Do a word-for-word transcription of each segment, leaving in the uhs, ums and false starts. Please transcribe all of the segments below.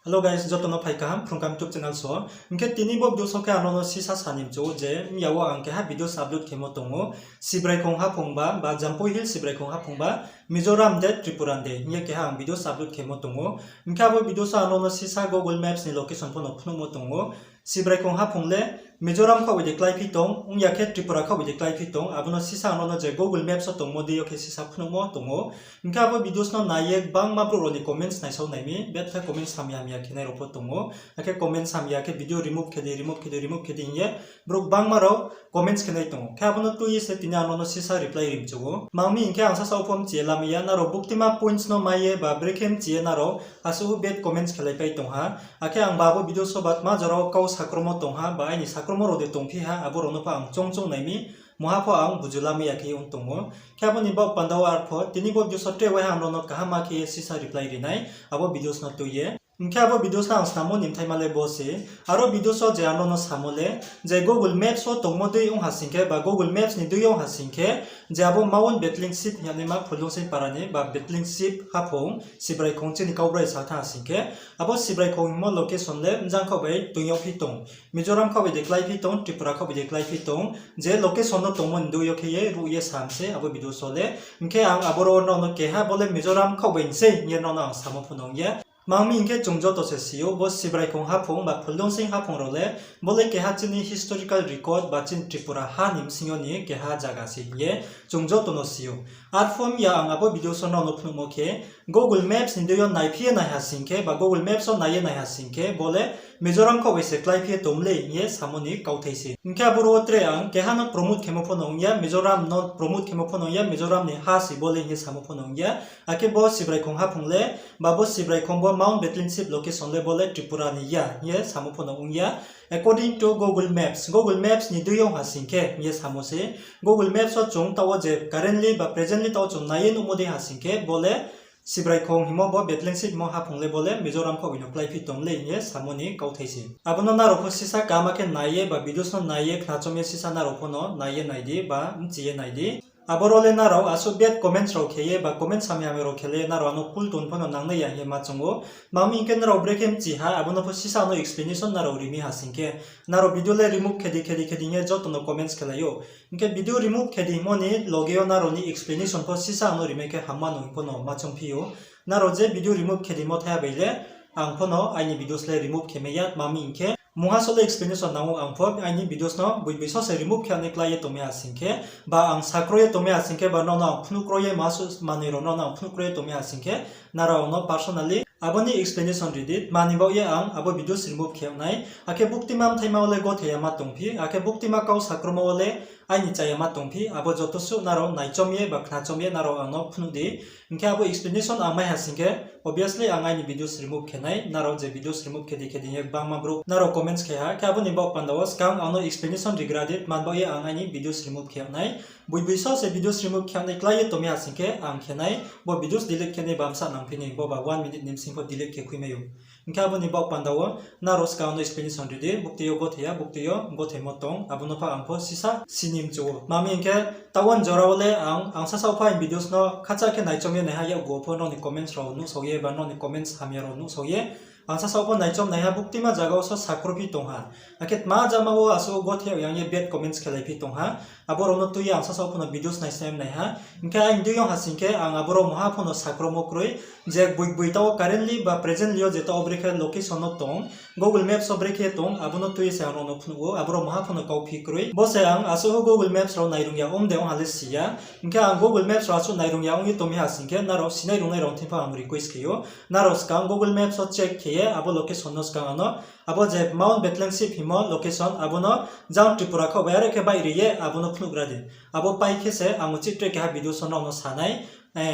Hello guys, joto no phai kaham Phrung Kaham YouTube channel so. Hing khe tini bo video so khe ang nono sisa sa ni mchu je, mya wo ang keha videos upload khemo tong ou. Sibraikhong haphung ba, ba Jampui Hill Sibraikhong haphung ba, Mizoram de, Tripura de hing ye keha ang videos upload khemo tong ou. Hing khe abo video so ang nono sisa Google Maps ni location pho no phnuhmo tong ou. Sibraikhong haphung le Mizoram khaoh bai de kláiphi tong, ong ya khe Tripura khaoh bai de kláiphi tong, abo no sisa ang nono je Google Maps wo tongmo dei yo khe sisa phnuhmo tong ou. Hing khe abo videos no nai ye gbangma brouh rao ni comments naisao nai mi, betha comments hamya hamya khenai rao pho tong ou. Akhe comments hamya khe video remove khe di, remove khe di, remove khe di hing ye brouh gbangma rao comments khenai tong ou. Khe abo no tui ye se tini ang nono sisa reply ri mchu ou. Mang mi hing khe ang sasa wo pho mchi ye lamai ya, nrao buktima points no mai ye ba brekhe mchi ye nrao asuh bad comments khelaipai tong ha. Akhe ang ba abo video so ba tma jora wo kau sakromo tong ha, ba aini sakromo rao de tongphi ha, abo rao no pho ang choung choung nai mi, mungha pho ang buju lamai ya khe ong tong ou. Khe abo ni baoh panda wo arpho tini bo video so tre waiha ang nono kaham ma khe ye sisa reply ri nai, abo videos no tui ye. Hing khe abo videos no ang snammo ni mthaima le bo se, aro videos wo je ang nono samo le, je Google Maps wo tongmo dei ong ha sing khe, ba Google Maps ni dei ong ha sing khe, je abo Mount Battling Ship hing yagnaima Phuldungsing para ni, ba Battling Ship haphung, Sibraikhong chini Kaubrai sa thanng ha sing khe, abo Sibraikhong hingmo location le mjang khaoh bai toing yagphi tong, Mizoram khaoh bai de kláiphi tong, Tripura khaoh bai de kláiphi tong, je location no tongmo ni dei yo khe ye ruh ye sam se abo videos wo le. Hing khe ang aboro nono keha bo le Mizoram khaoh bai ni sei hing ye nono ang samo pho no ong ya. Mang mi hing khe chung joto se si ou, bo Sibraikhong haphung ba Phuldungsing haphung rao le, bo le keha chini historical record ba chini Tripura ha ni bsing yo ni keha zaga se hing ye chung joto no si ou. Arphuh ya ang abo videos wo nono phnuhmo khe, Google Maps ni dei yo naiphi ye nai ha sing khe, ba Google Maps wo nai ye nai ha sing khe, bo le Mizoram khaoh bai se kláiphi ye tong mlei hing ye samo ni kauthai se. Hing khe aboro wo tre ang keha no promote khemo pho no ong ya, Mizoram no promote khemo pho no ong ya, Mizoram ni ha se bo le hing ye samo pho no ong ya. Akhe bo Sibraikhong haphung le, ba bo Sibraikhong bo Mount Battling Ship location le bo le Tripura ni ya hing ye samo pho no ong ya. According to Google Maps, Google Maps ni dei yo ong ha sing khe hing ye samo se. Google Maps wo chung taoh wo je currently ba presently taoh wo chung nai ye nuhmo dei ha sing khe, bo le Sibraikhong hingmo bo Battling Ship hingmo haphung le bo le Mizoram khaoh bai no kláiphi tong mlei hing ye samo ni kauthai se. Abo no nrao pho sisa kaham khe nai ye ba videos no nai ye khnachom ye sisa nrao pho no nai ye nai di ba mchi ye nai di. Aboro le nrao asuh bad comments rao khe ye ba comments hamya hamya rao khe le nrao ano cool tone pho no nangnai ya hing ye ma choung ou. Mang mi hing khe nrao brekhe mchi ha, abo no pho sisa ano explanation nrao ri mi ha sing khe, nrao video le remove khe di, khe di, khe di hing ye joto no comments khelai ou. Hing khe video remove khe di hingmo ni loge yo nrao ni explanation pho sisa ano rimai khe hamma no hing pho no ma choungphi ou. Nrao je video remove khe di mo thaiha bai le, ang pho no aini videos le remove khe mai ya, tma mi hing khe mungha so le explanation nang ou, ang pho aini videos no boiboi so se remove khe nai klái ye tongmai ha sing khe, ba ang sakroi ye tongmai ha sing khe, ba nono ang phnuh kroi ye ma suh manoi rao nono ang phnuh kroi ye tongmai ha sing khe, nrao ang no personally abo ni explanation ri di, tma ni baoh ye ang abo videos remove khe nai, akhe buktima mthaima wo le gothe ya ma tongphi, akhe buktima kau sakromo wo le aini chaya ma tongphi, abo joto suh nrao naichom ye ba khnachom ye nrao ang no phnuh di. Hing khe abo explanation ang mai ha sing khe, obviously ang aini videos remove khe nai, nrao je videos remove khe di khe di hing ye gbangma brouh nrao comments khe ha, khe abo ni baoh panda wo skang ang no explanation rigra di, tma ni baoh ye ang aini videos remove khe nai. Boiboi so se videos remove khe nai klái ye tongmai ha sing khe ang khe nai, bo videos delete khe nai bamsa nangphi ni, bo ba one minute ni bsing pho delete khe khui mai ou. Hing khe abo ni baoh panda wo nrao skang no explanation ri di, buktui yo gothe ya, buktui yo gothe mo tong, abo no pho ang pho sisa si ni mchu ou. Tma mi hing khe, taoh wo jora wo le ang, ang sasaoh pho aini videos no khacha khe naichom ye naiha, yakgu wo pho nrao ni comments rao nuhsao ye ba nrao ni comments hamya rao nuhsao ye ang sasaoh pho naichom naiha, buktima zaga wo so sakrophi tong ha. Akhe tma jama wo asuh gothe yang ye bad comments khelaiphi tong ha. Abo rao no tui ye ang sasaoh pho no videos naisnai naiha. Hing khe aini dei ong ha sing khe ang aboro mungha pho no sakromo kroi. Je boiboi taoh wo currently ba presently yo je taoh wo brekhe location no tong, Google Maps wo brekhe tong, abo no tui ye se ang rao no phnuh ou, aboro mungha pho no kauphi kroi. Bo se ang asuh Google Maps rao nairung ya ong de ong ha le si ya. Hing khe ang Google Maps rao asuh nairung ya ong ye tongmai ha sing khe, nrao sinai rungnai rao thing pho ang request khe ou. Nrao skang Google Maps wo check khe ye abo location no skang ano, abo je Mount Battling Ship hingmo location, abo no jang Tripura khaoh bai are khe baih ri ye abo no phnuhgra di. Abo pai khe se ang uchih tre keha videos wo nrao no sa nai,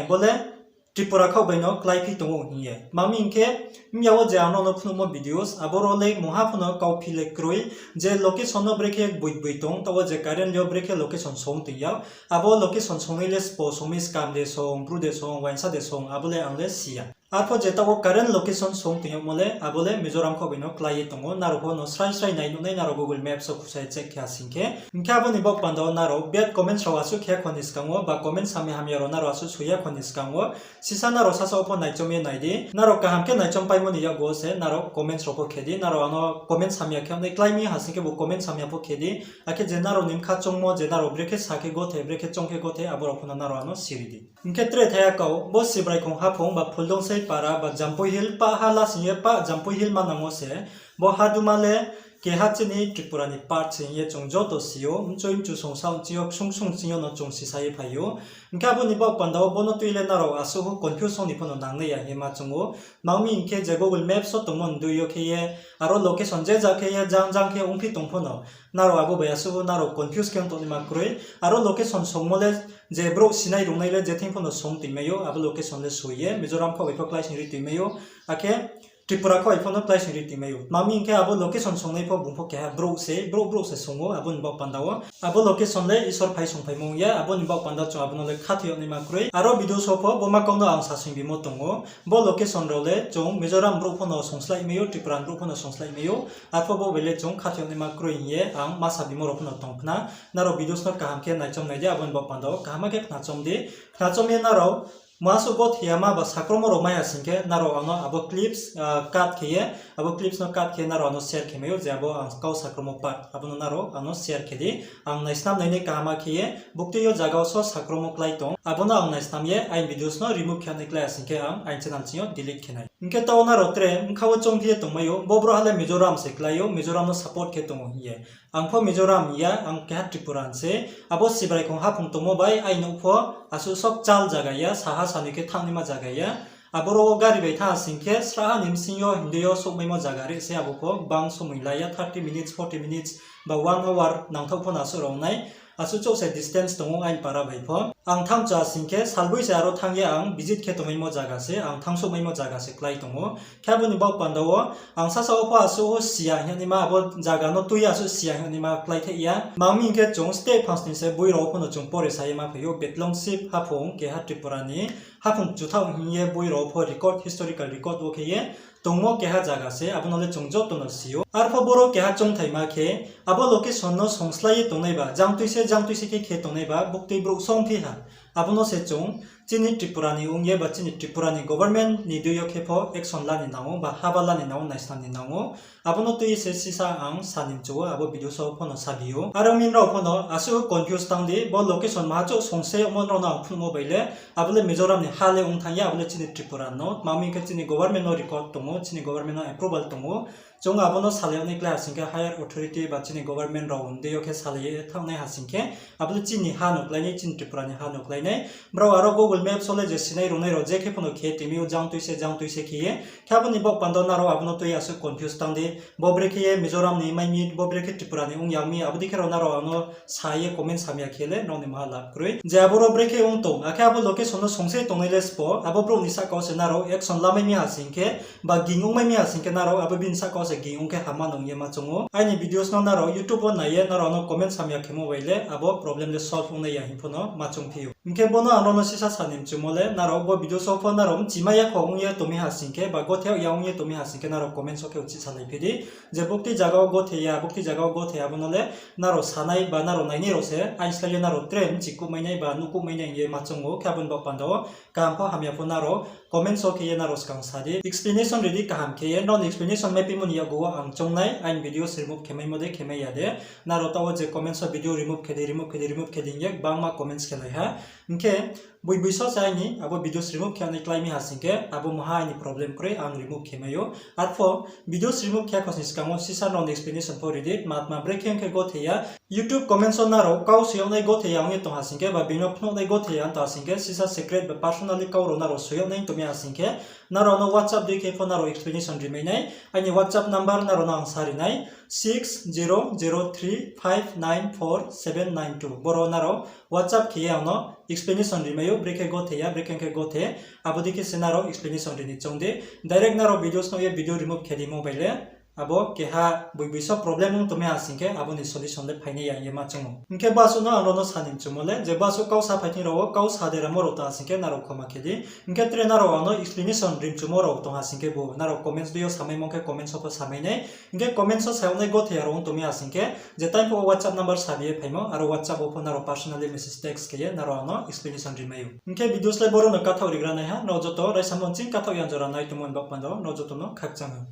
bo le Tripura khaoh bai no kláiphi tong ou hing ye. Tma mi hing khe, mya wo je ang nrao no phnuhmo videos, aboro le mungha pho no kauphi le kroi, je location no brekhe boiboi tong, taoh wo je currently yo brekhe location song toing ya, abo location songnai le spo song mi, skam de song, bru de song, uaingsa de song, abo le ang le si ya. Arpho je taoh wo current location song toing yagmo le, abo le Mizoram khaoh bai no klái ye tong ou, nrao pho no srai srai nai nuh nai, nrao Google Maps wo khusa ye check khe ha sing khe. Hing khe abo ni baoh panda wo nrao bad comments rao asuh khe ya kho ni skang wo, ba comments hamya hamya rao nrao asuh soi ya kho ni skang wo, sisa nrao sasaoh pho naichom ye nai di, nrao kaham khe naichom pai Abo ni yakgu wo se nrao comments rao pho khe di, nrao ano comment samya khe nai klái mi ha sing khe bo comment samya pho khe di. Akhe je nrao ni bkha choungmo, je nrao brekhe sa khe gothe, brekhe choung khe gothe, abo rao pho no nrao ano siri di. Hing khe tre thaiha kau, bo Sibraikhong haphung ba Phuldungsei para ba Jampui Hill, pah ha lasing ye pah Jampui Hill manang wo se, bo haduma le keha chini Tripura ni part se hing ye chung joto si ou, mchoi mchu songsa ongching yo, ksung ksung ching yo no chung sisa ye phai ou. Hing khe abo ni baoh panda wo bo no tui le nrao asuh confuse ong ni pho no nangnai ya hing ye ma choung ou. Tma hing mi hing khe je Google Maps wo tongmo ni dui yo khe ye, aro location je ja khe ye, jang jang khe ongphi tong pho no, nrao abo bai asuh nrao confuse khe ong tongnaima kroi. Aro location songmo le je brouh sinai rungnai le je thing pho no song toimai ou, abo location le soi ye Mizoram khaoh bai pho kláising ri toimai ou, akhe Tripura khaoh bai pho no kláising ri toimai ou. Tma hing khe abo location songnai pho bung pho keha brouh se, brouh brouh se song ou, abo ni baoh panda wo. Abo location le Isor phai songphaimo ong ya, abo ni baoh panda chung abo no le khathoi yag naima kroi. Aro video so pho bo ma kau no ang sasing bimo tong ou. Bo location rao le chung Mizoram brouh pho no songslái mai ou, Tripura ni brouh pho no songslái mai ou. Arpho bo bai le chung khathoi yag naima kroi hing ye ang ma sa bimo rao pho no tong khna. Nrao videos no kaham khe naichom nai di, abo ni baoh panda wo kaham khe khnachom di. Khnachom ye nrao muasuh gothe yama ba sakromo rao mai ha sing khe nrao ano abo clips, ah, cut khe ye, abo clips no cut khe nrao ano share khe mai ou, je abo ang kau sakromo part, abo no nrao ano share khe di. Ang naisnam nainai kaham khe ye, buktui yo zaga wo so sakromo klái tong, abo no ang naisnam ye aini videos no remove khe nai klái ha sing khe ang aini channel ching yo delete khe nai. Hing khe taoh nrao tre bkha wo choungphi ye tongmai ou, bo brouhha le Mizoram se klái ou, Mizoram no support khe tong ou hing ye. Ang pho Mizoram ya, ang keha Tripura ni se. Abo Sibraikhong haphung tongmo bai aini nouh pho asuh sok chal zaga ya, saha sanoi khe thanngnaima zaga ya. Aboro wo gari bai thanng ha sing khe sraha ni bsing yo hindui yo souhmaimo zaga re se, abo pho gbang somoi lai ya, thirty minutes, forty minutes, ba one hour nangthaoh pho no asuh rao nai. Asuh chouh se distance tong ou aini para bai pho. Ang thanng cha sing khe salboi se aro thanng ye ang visit khe tongmaimo zaga se, ang thanng souhmaimo zaga se klái tong ou. Khe abo ni baoh panda wo ang sasa wo pho asuh si ya hing naima, abo zaga no tui ye asuh si ya hing naima kláithai ya. Tma hing khe chung state phangsni se boi rao pho no chung pore sa ye ma phai ou, Betlongship haphung keha Tripura ni haphung chuthaoh hing ye boi rao pho record, historical record wo khe ye tongmo keha zaga se, abo no le chung joto no si ou. Arpho boro keha choungthaima khe, abo location no songslái ye tongnai ba, jang tui se, jang tui se khe khe tongnai ba, buktui brouh songphi ha. Abo no se chung chini Tripura ni ong ye ba chini Tripura ni government ni dui yo khe pho action la ni nang ou, ba haba la ni nang ou, naisnam ni nang ou. Abo no tui ye se sisa ang sa ni mchu ou, abo video so pho no sabi ou. Aro mi nrao pho no asuh confuse tang di, bo location maha chouh songse yagmo nrao no ang phnuhmo bai le, abo le Mizoram ni ha le ong thanng ya, abo le chini Tripura no. Tma hing khe chini government no record tong ou, chini government no approval tong ou. Chung abo no salai yag nai klái ha sing khe higher authority ba chini government rao ni dei yo khe salai ye thanng nai ha sing khe, abo le chini ha no klái nai, chini Tripura ni ha no klái nai. Brao aro Google Maps wo le je sinai rungnai rao je khe pho no khe toimi ou, jang tui se, jang tui se khe ye. Khe abo ni baoh panda nrao abo no tui ye asuh confuse tang di. Bo brekhe ye Mizoram ni mai mi, bo brekhe Tripura ni ong ya mi, abo dei khe rao nrao ano sa ye comment samya khe le nrao ni maha lab kroi. Je aboro brekhe ong tong, akhe abo location no songse tongnai le sbo, abo brouh ni sahka wo se nrao action lamai mi ha sing khe, ba ging ongmai mi ha sing khe nrao abo bini sahka wo se ging ong khe hama nung ye ma choung ou. Aini videos no nrao YouTube wo nai ye nrao ano comment samya khemo bai le abo problem le solve ong nai ya hing pho no ma choungphi ou. Hing khe bo no ang nrao no sisa sa ni mchumo le, nrao bo videos wo pho nrao mchimai ya kho ong ye tongmi ha sing khe, ba gothe yag ya ong ye tongmi ha sing khe nrao comments wo khe uchih salai phi di. Je buktui zaga wo gothe ya, buktui zaga wo gothe ya, abo no le nrao sanai ba nrao nainai rao se, aini slái le nrao tre mchikuhmai nai ba nuhkuhmai nai hing ye ma choung ou, khe abo ni baoh panda wo kaham pho hamya pho nrao comments wo khe ye nrao skang sa di. Explanation ri di kaham khe ye, nrao ni explanation maiphimo ni yakgu wo ang choung nai, aini videos remove khe maimo de khe mai ya de. Nrao taoh wo je comments wo video remove khe di, remove khe di, remove khe di hing ye gbangma comments khe lai ha. Hing khe, boi boi so se aini abo videos remove khe nai klái mi ha sing khe, abo maha aini problem kroi, ang remove khe mai ou. Arpho, videos remove khe ya kho sni skang wo sisa nrao ni explanation pho ri di, tma tma brekhe ong khe gothe ya. YouTube comments wo nrao kau soi yag nai gothe ya ong ye tong ha sing khe, ba bini no phnuh nai gothe ya ong tong ha sing khe, sisa secret ba personally kau rao nrao soi yag nai tongmi ha sing khe, nrao no WhatsApp dei khe pho nrao explanation ri mai nai. Aini WhatsApp number nrao no ang sa ri nai, six zero zero three five nine four seven nine two. Boro nrao WhatsApp khe ye ang no explanation ri mai ou, brekhe gothe ya, brekhe ong khe gothe, abo dei khe se nrao explanation ri ni choung di. Direct nrao videos nuh ye video remove khe di mo bai le, abo keha boiboi so problem ong tongmai ha sing khe abo ni solution le phainai ya hing ye ma choung ou. Hing khe basuh no ang rao no sa ni mchumo le, je basuh kau sa phai thing rao wo kau sa deramo rao tong ha sing khe nrao khoma khe di. Hing khe tre nrao ang no explanation ri mchumo rao tong ha sing khe bo nrao comments dei yo samaimo khe comments wo pho samai nai. Hing khe comments wo sa yag nai gothei ya rao ong tongmai ha sing khe, je time pho WhatsApp number sabi ye phaimo, aro WhatsApp wo pho nrao personally message text khe ye nrao ang no explanation ri mai ou. Hing khe video slái boro no kathaoh rigra nai ha, nrao joto raisamo nching kathaoh yang jora nai tongmo ni baoh panda wo nrao joto no khakchang ou.